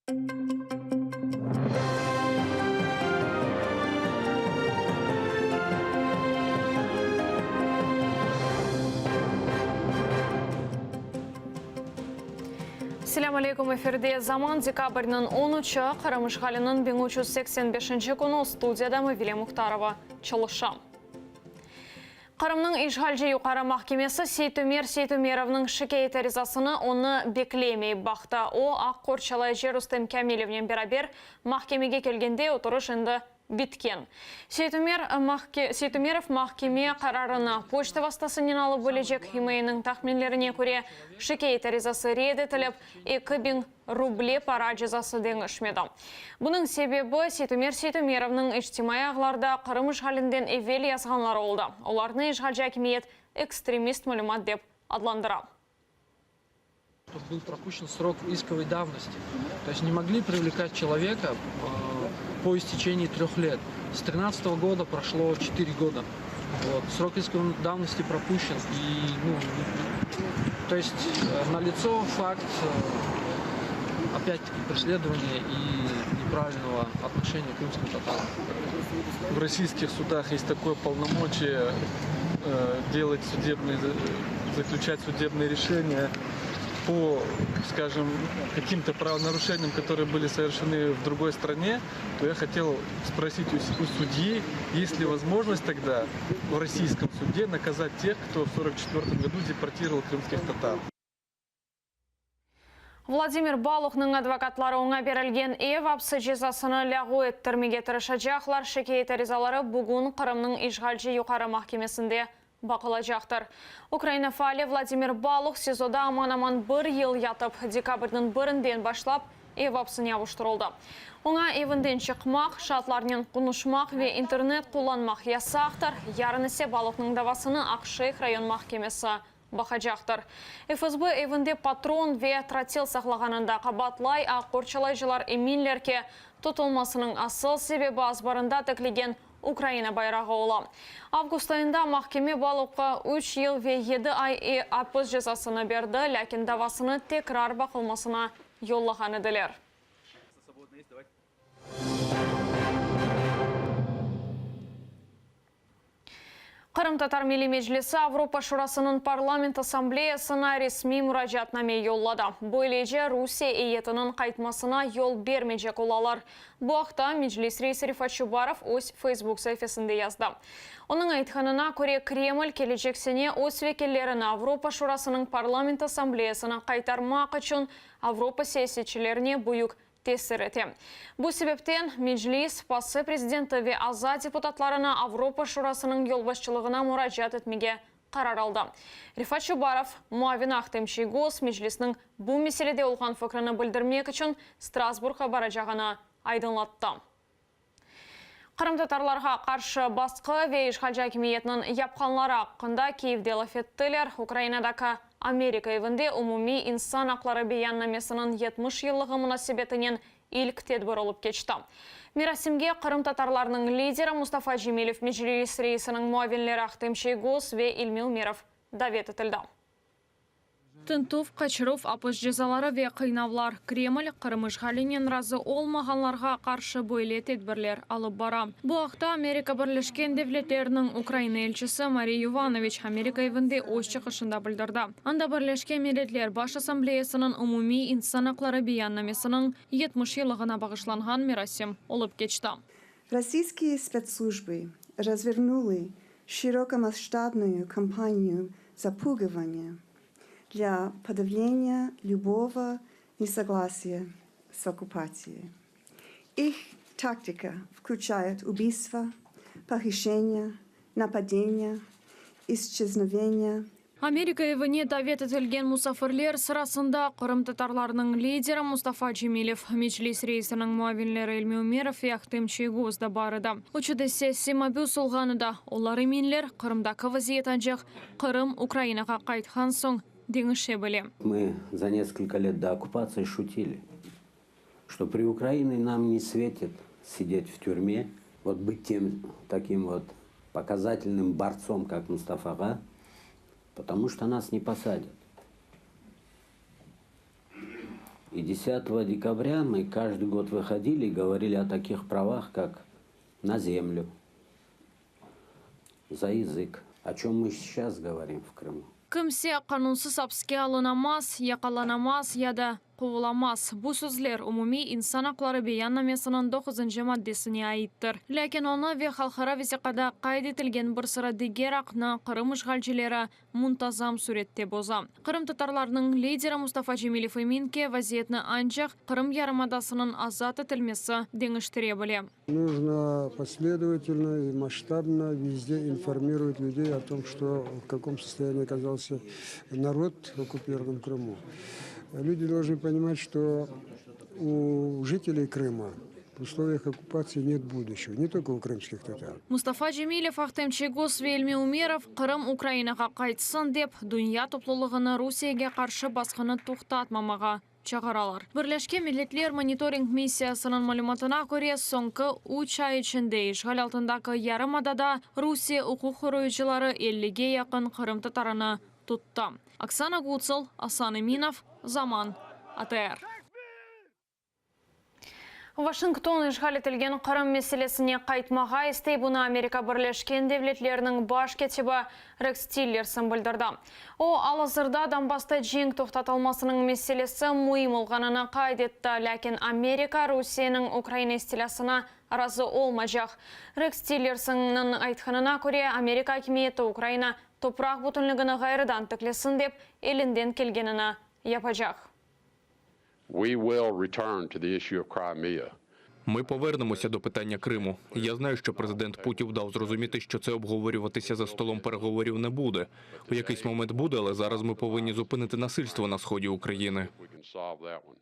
Selâm aleyküm, efirde Zaman, dekabrniñ on üçi, Qırım işğaliniñ 1385-nci künü, studiyada Mavile Muhtarova çalışa. Qırımnıñ işğalci Yuqarı mahkemesi Seytumer Seytumerovnıñ şikâyet arizasını onı beklemeyip baqtı. O, aq qorçalayıcı Rustem Kâmilevnen beraber mahkemege kelgende oturış endi bitken. Seytumer Seytumerov mahkeme qararını poçta vastasınen alıp bilecek. İmayeniñ tahminlerine köre, şikâyet arizası red etilip, 2000 ruble para cezası deñişmedi. Bunıñ sebebi, Seytumer Seytumerovnıñ içtimaiy ağlarda Qırım işğalinden evel yazğanları oldı. Olarnı işğalci akimiyet ekstremist malümat dep adlandıra. Был пропущен срок исковой давности. То есть не могли привлекать человека по истечении трех лет. С 2013 года прошло 4 года. Вот. Срок исковой давности пропущен. И, ну, то есть налицо факт, опять-таки, преследования и неправильного отношения к крымским татарам. В российских судах есть такое полномочие делать судебные, заключать судебные решения по, скажем, каким-то правонарушениям, которые были совершены в другой стране, то я хотел спросить у судьи, есть ли возможность тогда в российском суде наказать тех, кто в 1944 году депортировал крымских татар. Vladimir Baluhnıñ advokatları oña berilgen ev apsi cezasını lâğu ettirmege tırışacaqlar. Şikâyet arizaları bugün Qırımnıñ işğalci Yuqarı mahkemesinde baqılacaqtır. Ukraina faali Vladimir Baluh SİZOda aman-aman bir yıl yatıp, dekabrniñ birinden başlap ev apsine avuştırıldı. Oña evinden çıqmaq, şaatlarnen qonuşmaq ve internet qullanmaq yasaqtır. Yarın ise Baluhnıñ davasını Aqşeyh rayon mahkemesi baqacaqtır. FSB evinde patron ve trotil saqlağanında qabaatlay, aq qorçalayıcılar eminler ki, tutulmasınıñ asıl sebebi azbarında tiklegen Ukraina bayrağı ola. Avgust ayında mahkeme Baluhqa üç yıl ve yedi ay apis cezasını berdi, lâkin davasını tekrar baqılmasına yollağan ediler. Qırımtatar Milliy Meclisi Avropa Şurasınıñ Parlament Assambleyasına resmiy muracaatname yolladı. Böylece, Rusiye eyyetiniñ qaytmasına yol bermeycek olalar. Bu aqta Meclis reisi Refat Çubarov öz Facebook saifesinde yazdı. Onıñ aytqanına köre, Kreml kelecek sene öz vekillerini Avropa Şurasınıñ Parlament Assambleyasına qaytarmaq içün Avropa siyasetçilerine büyük tesir ete. Bu sebepten Meclis, PASE prezidenti ve aza deputatlarına Avropa Şurasınıñ yolbaşçılığına muracaat etmege qarar aldı. Refat Çubarov, muavini Ahtem Çiygoz Meclisniñ bu meselede olğan fikrini bildirmek içün Strasburgğa baracağını aydınlattı. Qırımtatarlarğa qarşı basqı ve işğalci akimiyetniñ yapqanları aqqında Kiyevde laf ettiler. Ukrainadaki Amerika evinde umumiy insan aqları beyannamesiniñ 70 yıllığı munasebetinen ilk tedbir olıp keçti. Merasimge qırımtatarlarnıñ lideri Mustafa Cemilev, Meclis reisiniñ muavinleri Ahtem Çiygoz ve İlmi Umerov davet etildi. Tintüv, qaçıruv, apis cezaları ve qıynavlar, Kreml, Qırım işğalinen razı olmağanlarğa qarşı böyle tedbirler alıp bara. Bu aqta Amerika Birleşken Devletleriniñ Ukraina elçisi Mari Yovanoviç Amerika evinde öz çıqışında bildirdi. Anda Birleşken Milletler Baş Assambleyasınıñ Umumiy insan aqları beyannamesiniñ 70 yıllığına bağışlanğan merasim olıp keçti. Rossiyskiye spetsslujbı razvernuli şirokomasştabnuyu kampaniyu zapugivaniya для подавления любого несогласия с оккупацией. Их тактика включает убийства, похищения, нападения, исчезновения Amerika evine davet etilgen musafirler sırasında qırımtatarlarnıñ lideri Mustafa Cemilev, Meclis reisiniñ muavinleri İlmi Ümerov ve Ahtem Çiygoz da bar edi. Üçü de siyasiy mabüs olğanı da, olar eminler, Qırımdaki vaziyet ancaq Qırım Ukrainağa qaytqan soñ deñişe bile. Мы за несколько лет до оккупации шутили, что при Украине нам не светит сидеть в тюрьме, вот быть тем таким вот показательным борцом, как Мустафа-ага, потому что нас не посадят. И 10 декабря мы каждый год выходили и говорили о таких правах, как на землю, за язык, о чем мы сейчас говорим в Крыму. Kimse qanunsız apske alınamaz, yaqalanamaz ya da quvulamaz. Bu sözler Umumiy insan aqları beyannamesiniñ doquzıncı maddesine aittir. Lâkin onı ve halqara vesiqada qayd etilgen bir sıra diger aqnı Qırım işğalcileri muntazam sürette boza. Qırımtatarlarnıñ lideri Mustafa Cemilev emin ki, vaziyetni ancaq Qırım yarımadasınıñ azat etilmesi deñiştire bile. Нужно последовательно и масштабно везде информировать людей о том, что в каком состоянии оказался народ в оккупированном Крыму. Люди должны понимать, что у жителей Крыма в условиях оккупации нет будущего, не только у крымских татар. Mustafa Cemilev, Ahtem Çiygoz ve İlmi Umerov Qırım Ukrainağa qaytsın dep, dünya toplulığını Rusiyege qarşı basqını toqtatmamağa çağıralar. Birleşken Milletler Monitoring missiyasınıñ malümatına köre, soñki üç ay içinde işğal altındaki yarımadada Rusiye uquq qoruyıcıları ellige yaqın qırımtatarını tuttı. Oksana Gutsol, Asan Eminov, Zaman, ATR. Vaşington işğal etilgen Qırım meselesine qaytmağa istey, bunı Amerika Birleşken Devletleriniñ baş kâtibi Reks Tillerson bildirdi. O, al-azırda Donbassta cenk toqtatılmasınıñ meselesi müim olğanını qayd etti, lâkin Amerika Rusiyeniñ Ukraina istilâsına razı olmacaq. Reks Tillersonnıñ aytqanına köre, Amerika akimiyeti Ukraina topraq bütünligini ğayrıdan tiklesin dep elinden kelgenini yapacaq. We will return to the issue of Crimea. Ми повернемося до питання Криму. Я знаю, що президент Путін дав зрозуміти, що це обговорюватися за столом переговорів не буде. У якийсь момент буде, але зараз ми повинні зупинити насильство на сході України. We can solve that one.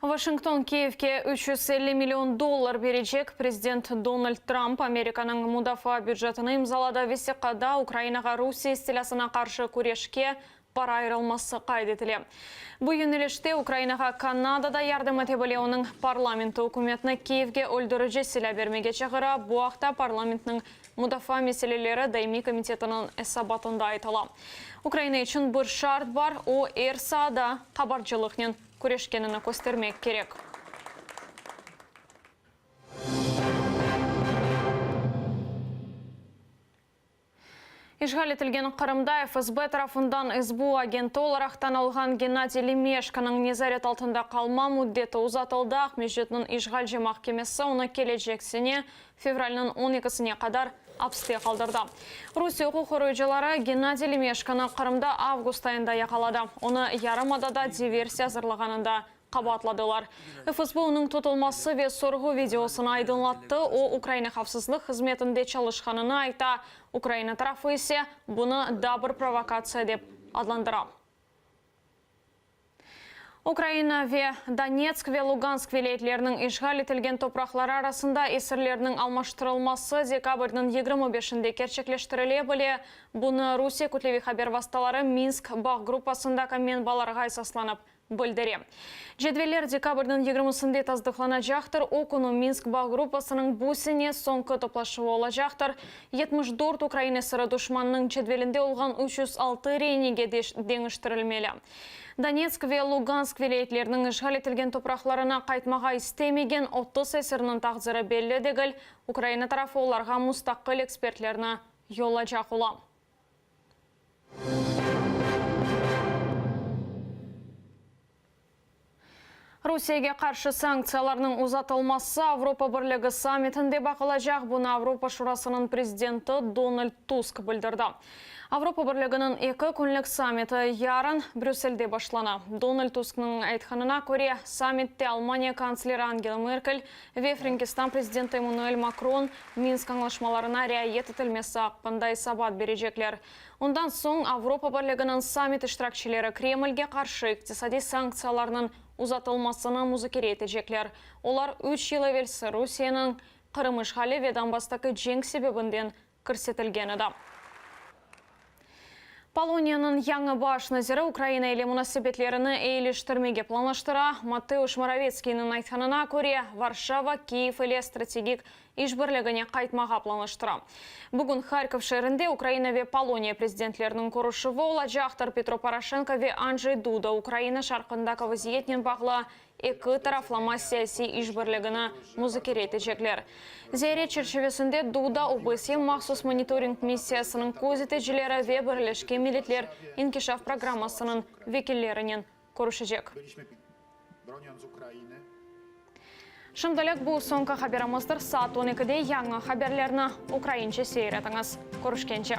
Vaşington Kiyevge 350 million dollar berecek. Prezident Donald Trump Amerikanıñ mudafaa bücetini imzaladı. Vesiqada Ukrainağa Rusiye istilâsına qarşı küreşke para ayırılması qayd etile. Bu yönelişte Ukrainağa Kanada da yardım ete bile, onıñ parlamenti ükümetni Kiyevge öldürici silâ bermege çağıra. Bu aqta parlamentniñ mudafaa meseleleri daimiy komitetiniñ esabatında aytıla. Ukraina içün bir şart bar, o, er saada qabarcılıqnen küreşkenini köstermek kerek. İşğal etilgen Qırımda FSB tarafından SBU agenti olaraq tanılğan Gennadiy Lemeşkonıñ nezaret altında qalma müddeti uzatıldı. Aqmescitniñ işğalci mahkemesi onı kelecek sene fevralniñ on ekisine qadar apste qaldırdı. Rusiye uquq qoruyıcıları Gennadiy Lemeşkonı Qırımda avgust ayında yaqaladı. Onı yarımadada diversiya azırlağanında qabaatladılar. FSB onıñ tutulması ve sorğu videosını aydınlattı, o, Ukraina havfsızlıq hızmetinde çalışqanını ayta, Ukraina tarafı ise bunı daa bir provokatsiya dep adlandıra. Ukraina ve Donetsk ve Lugansk vilâyetleriniñ işğal etilgen topraqları arasında esirlerniñ almaştırılması dekabrniñ 25-inde kerçekleştirile bile. Bunı Rusiye kütleviy haber vastaları Minsk bağ gruppasındaki menbalarğa esaslanıp bildire. Cedveller dekabrniñ yigirmisinde tasdıqlanacaqtır, o künü Minsk bağ gruppasınıñ bu sene soñki toplaşuvı olacaqtır. 74 ukrain esiri duşmannıñ cedvelinde olğan 306 reinege deñiştirilmeli. Donetsk ve Lugansk vilâyetleriniñ işğal etilgen topraqlarına qaytmağa istemegen 30 esirniñ taqdiri belli degil, Ukraina tarafı olarğa mustaqil ekspertlerni yollacaq ola. Rusiyege qarşı sanktsiyalarnıñ uzatılması Avropa Birligi sammitinde baqılacaq, bunı Avropa Şurasınıñ prezidenti Donald Tusk bildirdi. Avropa Birliginiñ eki künlik sammiti yarın Brüsselde başlana. Donald Tusknıñ aytqanına köre, sammitte Almaniya kantsleri Angela Merkel ve Frenkistan prezidenti Emmanuel Makron Minsk añlaşmalarına riayet etilmesi aqqında esabat berecekler. Ondan soñ Avropa Birliginiñ sammit iştirakçileri Kremlge qarşı iqtisadiy sanktsiyalarnıñ uzatılmasını muzakere etecekler. Olar üç yıl evelsi Rusiyeniñ Qırım işğali ve Donbasstaki cenk sebebinden kirsetilgen edi. Poloniyanıñ yañı baş naziri Ukraina ile munasebetlerini eyiliştirmege planlaştıra. Mateuş Moravetskiyniñ aytqanına köre, Varşava Kiyev ile strategik işbirligine qaytmağa planlaştıra. Bugün Harkov şeerinde Ukraina ve Poloniya prezidentleriniñ körüşüvi olacaqtır. Petro Poroşenko ve Andjey Duda Ukraina şarqındaki vaziyetnen bağlı eki taraflama siyasiy işbirligini muzakere etecekler. Ziyaret çerçivesinde Duda OBSE mahsus monitoring missiyasınıñ közeticileri ve Birleşken Milletler İnkişaf Programmasınıñ vekillerinen körüşecek. Şimdilik bu soñki haberimizdir. Saat on ekide yañı haberlerni ukraince seyir etiñiz. Körüşkence.